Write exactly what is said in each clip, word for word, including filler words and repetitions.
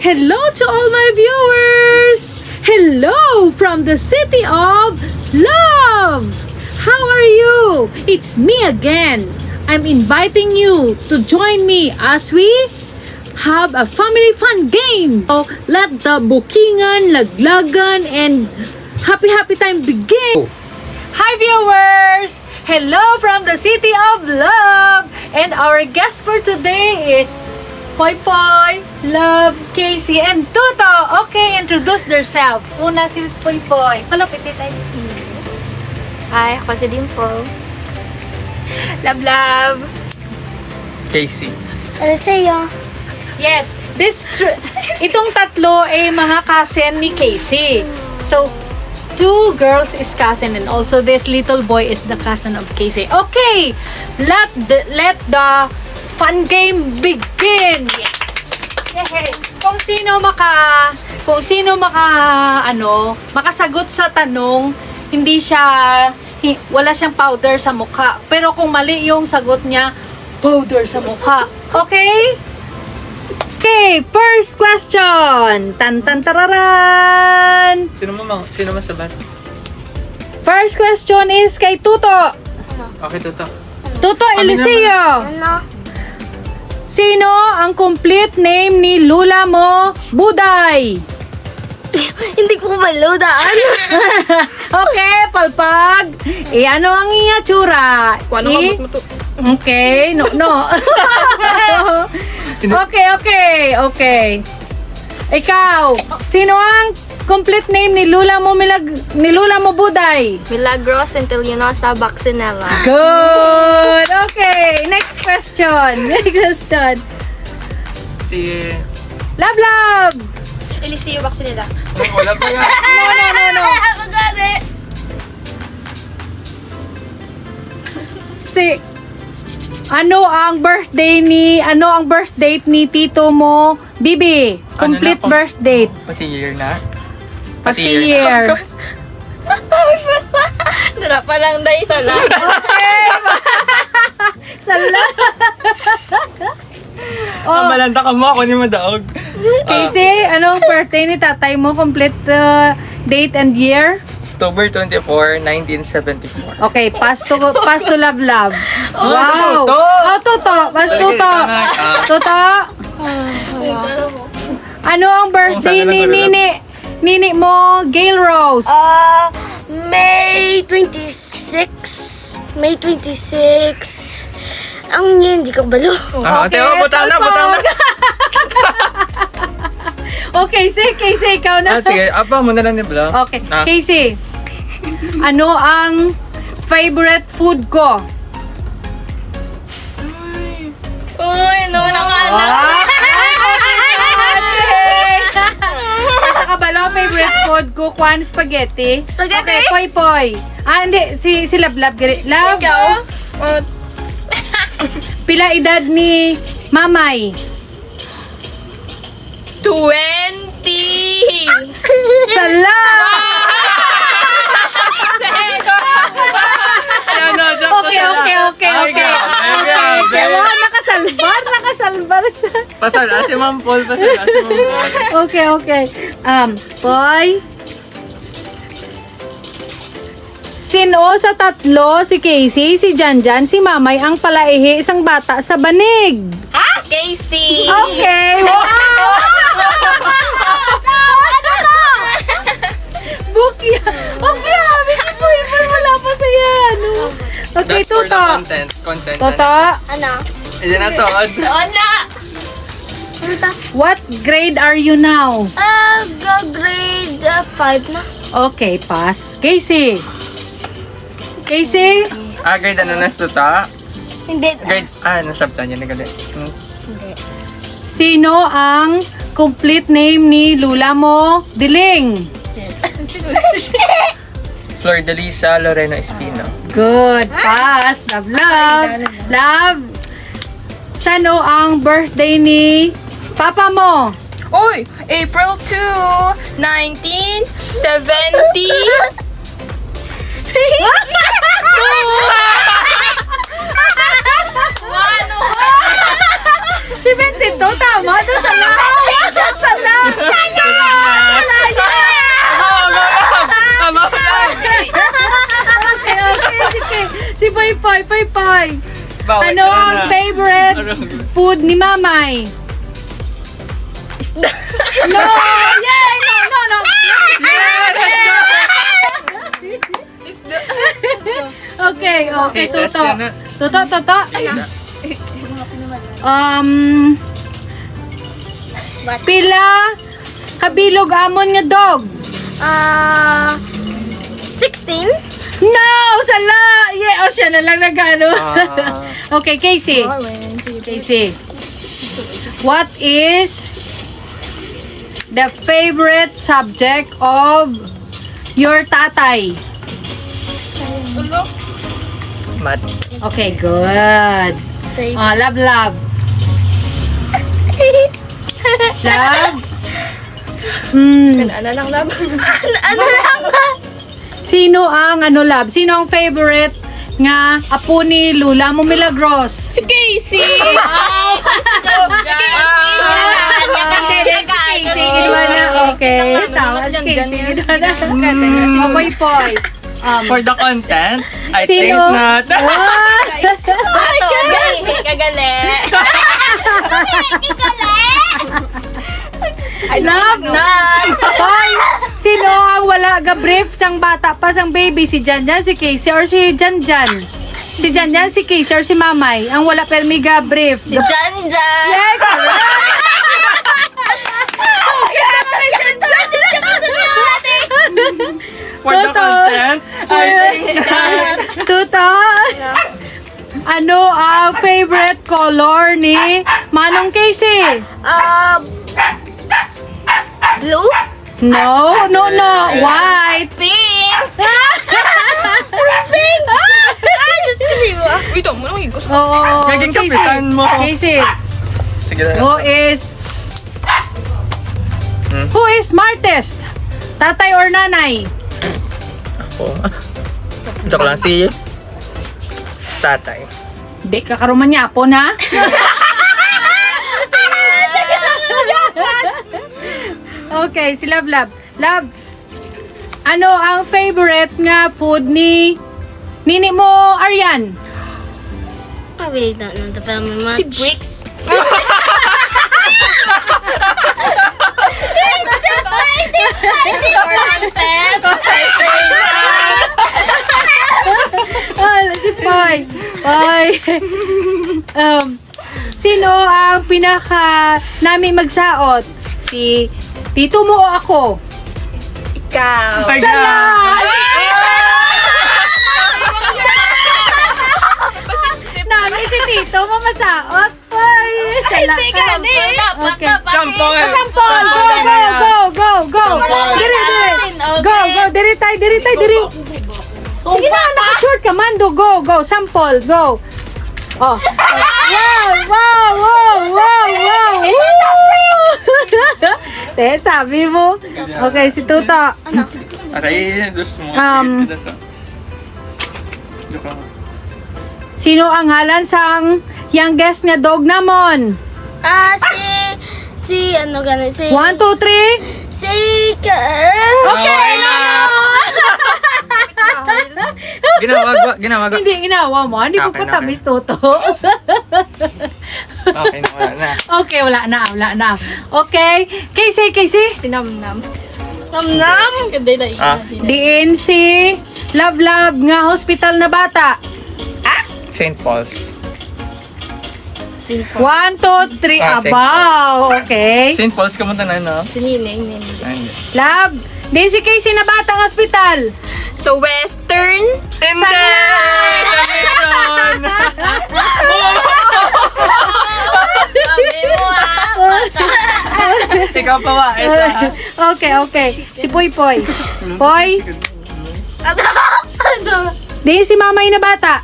Hello to all my viewers! Hello from the city of love! How are you? It's me again. I'm inviting you to join me as we have a family fun game. So, let the bukingan, laglagan, and happy, happy time begin. Hi, viewers! Hello from the city of love! And our guest for today is Poy Poy, Love, Casey, and Tuto. Okay, introduce yourself. Una si Poy Poy. Malapit din tayo. Hi, ako si Dimple. Love, love. Casey. Ano sa'yo? Yes, this tr- itong tatlo ay mga cousin ni Casey. So, two girls is cousin, and also this little boy is the cousin of Casey. Okay, let the, let the fun game begin. Yes. Yay! Kung sino maka kung sino maka ano, makasagot sa tanong, hindi siya hi- wala siyang powder sa mukha. Pero kung mali yung sagot niya, powder sa mukha. Okay? Okay, first question. Tan tan tararan. Sino mo mang, sino masabat? First question is kay Tuto. Okay, Tuto. Tuto Eliseo. Ano? Sino ang complete name ni Lula mo, Buday? Hindi ko maludaan. Okay, palpag. Eh, ano ang iya tsura? Kuha na Eh, kamot mo to. Okay, no, no. Okay, okay, okay. Ikaw, sino ang complete name ni Lula mo Milag ni Lula mo Buday? Milagros Centellinosa Baxinella. Good. Okay, next question. Next question. Si... Love, love. Eliseo Baxinella. Ay, wala pa yan. No, no, no, no. Si Ano ang birthday ni ano ang birth date ni tito mo, Bibi? Complete na, birth date. Pati year na. Pati year. Dara pa lang, day, sa lang. Sala. Oh. Malanta ka mo, ako ni madaog. Casey, anong birthday ni tatay mo? Complete uh, date and year? October twenty-four, nineteen seventy-four. Okay, pass to, pass to love love. Oh, Wow. Tuto! Oh, Tuto. Pass Okay, Tuto. tama. Ah. Tuto. Ano ang birthday Kung saan ni na Nini, Nini mo, Gail Rose? Ah, May twenty-six. May twenty-six. Ang yun, di ko balo. Ah, ate, oh, buta na, buta na. Okay, si Casey, ikaw na. Ah, sige, apa mo na lang ni Bla. Okay, Ah. Casey. Ano ang favorite food ko? Uy, no, no, no. Sa kabalo, favorite food ko, kwan, spaghetti. Spaghetti? Okay, Poy Poy. Ah, hindi. Si, si Love Love. Gali. Love, Ikaw? Uh, pila edad ni Mamay? Twenty. Sala! Ano, joke Okay, lang. Okay, okay, okay, okay. Ay, grabe, grabe. Kaya nakasalbar, nakasalbar sa... Pasal, ah, si Ma'am Paul, pasal, ah, si Ma'am Paul. Okay, okay. Um, Poy? Sino sa tatlo, si Casey, si Janjan, si Mamay ang palaihi sang bata sa banig? Casey. Okay. Wow! Bukya. Oh, grabe si Boy Boy. Wala pa sa yan. Okay, That's for the Tuto. Content, content. Tuto. Ano? Ayan na to. Doon na. Ano ta? What grade are you now? Ah, g- grade five na. Okay, pass. Casey. Casey, Ah, grade ano na sa ta? Hindi. Grade, ah, nasabtan niya na gali. Hmm. Sino ang complete name ni Lula mo? Diling. Flordalisa Loreno Espino. Good. Pass. Love, love. Love. Sano ang birthday ni Papa mo? Uy, April two, nineteen seventy. Ano? Seventy-two, tama. Doon sa lahat. Sa lahat. Bawal Ano ka ang na. favorite Ano? food ni Mamay? Isda. No! Yay! No, no, no! Yes! Isda. Okay, okay, Itas Toto. ka na. Toto, Toto. Um, pila kabilog amon nga dog? Ah, sixteen? No! Sala! Yeah, o siya na lang nagano. Ah. Okay, Casey. Orange. Casey. What is the favorite subject of your tatay? Mat. Okay, good. Say. Oh, love, love. Love? Hmm. Ano lang, love? Ano lang, love? Sino ang, ano, love? Sino ang favorite nga apo ni Lola mo Milagros? Si Casey! Wow! Si John John! Hindi, si Casey, inuha na. Okay, tama si Casey, inuha na. Mapoy-poy. Um, For the content, I Sino? think not. What? Ato, galing, kagali. Love na. Hoy, sino ang wala ga brief sang bata pa sang baby? Si Janjan, si Casey, or si Janjan? Si Janjan, si Casey, or si Mamay? Ang wala pa mi ga brief. Si Jan Jan! Yes, correct. For the Toto. content, I think not. Tuto, ano ang favorite color ni Manong Casey? Um, blue? No, no, no. White. Pink! Pink! Ah, just kasi mo. Uy, tama mo, gusto. Oo. Naging Casey. Kapitan mo. Casey. Sige na. Who is Hmm? Who is smartest? Tatay or nanay? Ako. Joke lang, si tatay. Di ka karuman niya, apo na. Okay, si Love Love. Love, ano ang favorite nga food ni Nini mo, Aryan? I really don't know the family much. Si Bricks. Ah, si Poy. Poy. Um, sino ang pinaka nami magsaot? Si tito mo o ako? Ikaw. Ay, Sala! na. Nami si tito mo masaot. Ay, sala. Sampol, dapat, Okay. dapat. Sampol. Sampol. Go, go, go, go, go. Sampol. Diri, diri. Okay. Go, go. Diri, tay, diri, tay, diri. Sige na, naka-short ka, Mando. Go, go. Sampol, go. Oh. Wow, wow, wow, wow, wow. Woo! Te, sabi mo. Okay, si Tuto. Aray, dos mo. Um, Joke lang. Sino ang ngalan sang youngest nga dog namon? Ah, si, si, ano gani, si, One, two, three. Si, ka, Okay, Okay no, na. no. Ginawa, gwa- ginawa, gwa- Hindi, ginawa mo. Hindi ko Okay na, patamis, okay. Toto. Okay na, wala na. Okay, wala na, wala na. Okay. Casey, Casey. Si Namnam. Namnam? Kadila Ah. Diin si Love Love nga hospital na bata? Saint Paul's. One, two, three, Ah, Saint abaw. Okay. Saint Paul's ka mo tanan, no? Si Nining, Nining. Ayun. Love, diin si Casey na bata nga hospital? Sa Western? Hindi! Sa mission! Sabi mo ah. Ikaw pa ba, Esa? Okay, okay. Si Poy Poy. Poy, Ano? diin si Mamay na bata?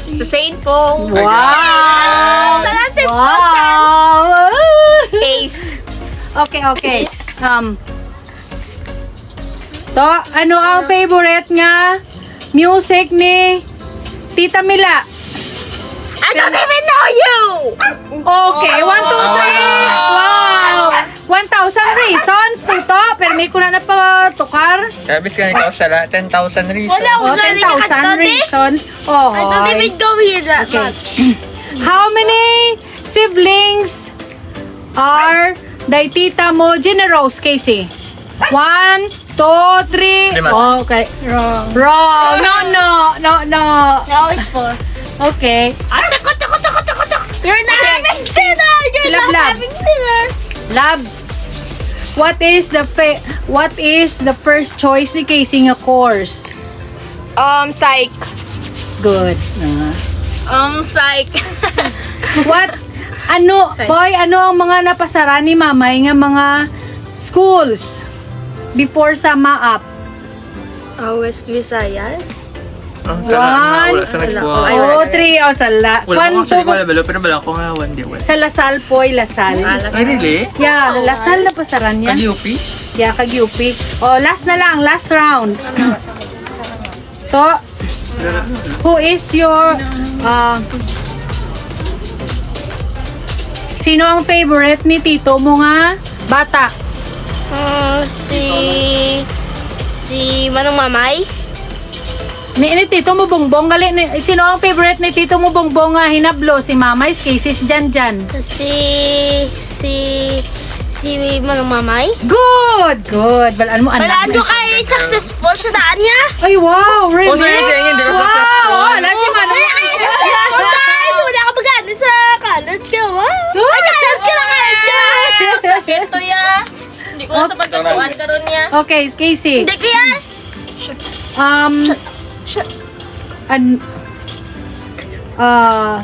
Sa Saint Paul. Wow! Sa Saint Wow! Ace. Okay, okay. Um, to, ano ang favorite nga music ni Tita Mila? I don't even know you! Okay, one, two, three. Wow! One thousand reasons, Tuto. Pero May ko na napatukar. Grabe ka, ikaw sala, ten thousand reasons. Wala, Oh, wala, ten thousand wala, reason. Oh, Ay, don't even go here that Okay. much. How many siblings are day tita mo, Generous, Casey? One, two, three. Lima. Oh, okay. Wrong. Wrong. No, no, no, no. No, it's four. Okay. Ah, tako, tako, tako, tako, tako. You're not Okay. having dinner. You're Love, not love. having dinner. Love. What is the fa- what is the first choice ni Casey nga course? Um, psych. Good. Ah. Um, psych. What? Ano, Psych. Boy, ano ang mga napasara ni Mamay nga mga schools before sa MAAP? Ah, West Visayas? Ang sala na, One. wala sa Wala. nagkuha. Ay, Oh, wala. three. Oh, sala. Wala Kwan ko, actually, po, wala, wala, pero wala ko nga one day wala. Sa La Salle, Poy, La Salle. Ah, La Ay, Salle. really? Yeah, Oh, La Salle na pasaran niya. Kag-U P? Yeah, kag-U P. Oh, last na lang, last round. So, who is your, uh, sino ang favorite ni tito mo nga bata? Mm, si, si Manong Mamay. Ni, ni Tito mo Bongbong, gali ni, sino ang favorite ni Tito mo Bongbong nga hinablo? Si Mamay, si Casey, si Janjan. Si, si, si Manong Mamay. Good, good. Balaan mo, anak. Balaan ko kay successful siya daan niya. Ay, wow, really? Oh, sorry, siya, hindi ka Wow, successful. Wala si Manong. Wala kayo successful tayo. Wala ka magana sa college ka, wa? Ay, college ka na, college ka na. Sakit to, ya. Hindi ko na sa pagkatuan karon niya. Okay, Casey. Hindi ko yan. Um, an, ah,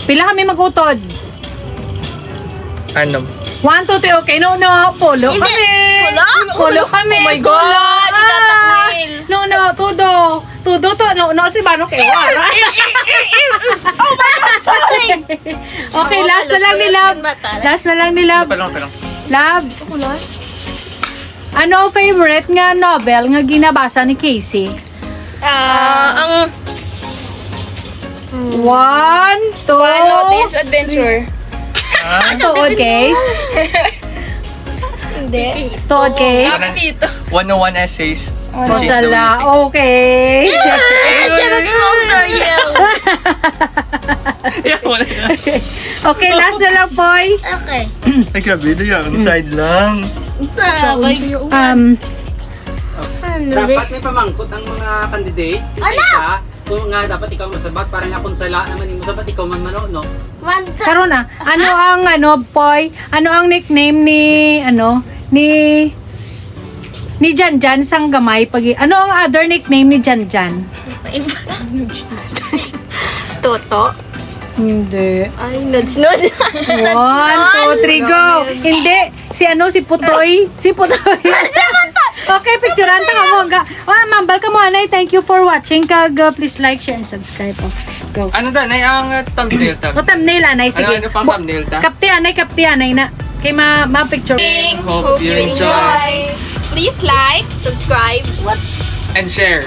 pila kami magutod? Ano? One, two, three. Okay, no, no. Pulo Hindi. kami. Pulo? Pulo kami. Oh my God, Pulo. Itatakwil. No, no, todo. Todo to. No, no, si Bano kay Wara. Oh my God, sorry. Okay, Oh, last na alos lang ni na Love. Last na lang ni Love. Palong, palong. Love. Ako last. Ano ang favorite nga novel nga ginabasa ni Casey? Ah, ang One, two. One Notice Adventure. Tuod, Casey. Hindi. Tuod, Casey. Ako dito. One oh one essays. One oh one. Change the Masala. Way you think. Okay. I cannot sponsor you. Yeah, wala na. Okay, last na lang, Poy. Okay. Ay, grabe, ito yan. Side lang. Sa, Um, Ano, Dapat may pamangkot ang mga candidate. Ano? Isa, kung nga dapat ikaw masabat, parang akong sala naman yung masabat, ikaw man mano, no? One, two. Karon na, ano ang, ano, Poy? Ano ang nickname ni, ano, ni, ni Janjan sang gamay? Pag, ano ang other nickname ni Janjan? Toto? Hindi. Ay, nudge, nudge. One, two, three, go. Hindi. Si ano, si Putoy. Si Putoy. Si Putoy. Okay, picturean ta ka mo. Ga- Ah, mambal ka mo, anay. Thank you for watching. Kag, uh, please like, share, and subscribe. Oh, go. Ano ta, nay, ang, uh, thumbnail ta? O, thumbnail, anay. Ano, Sige. ano pang Bu- thumbnail ta? Kapti, anay, kapti, anay na. Kay ma-, ma-picture. Hope you enjoy. Please like, subscribe, what? And share.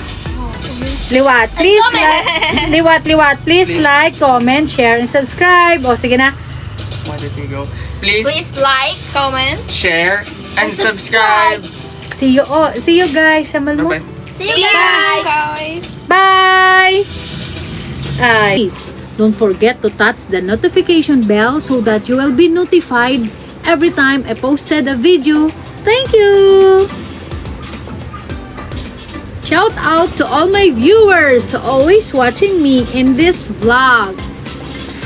Liwat, And please comment. like. Liwat, liwat. Please Please. like, comment, share, and subscribe. O, sige na. Why did you go? Please Please like, comment. share, and And subscribe. See you all. See you guys. Sa Malmo. Bye-bye. See you guys. Bye. Ay. Please, don't forget to touch the notification bell so that you will be notified every time I posted a video. Thank you. Shout out to all my viewers always watching me in this vlog.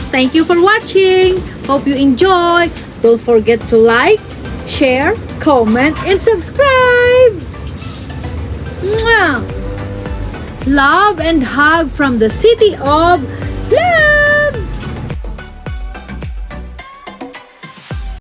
Thank you for watching. Hope you enjoy. Don't forget to like, share, comment, and subscribe. Mwah! Love and hug from the city of La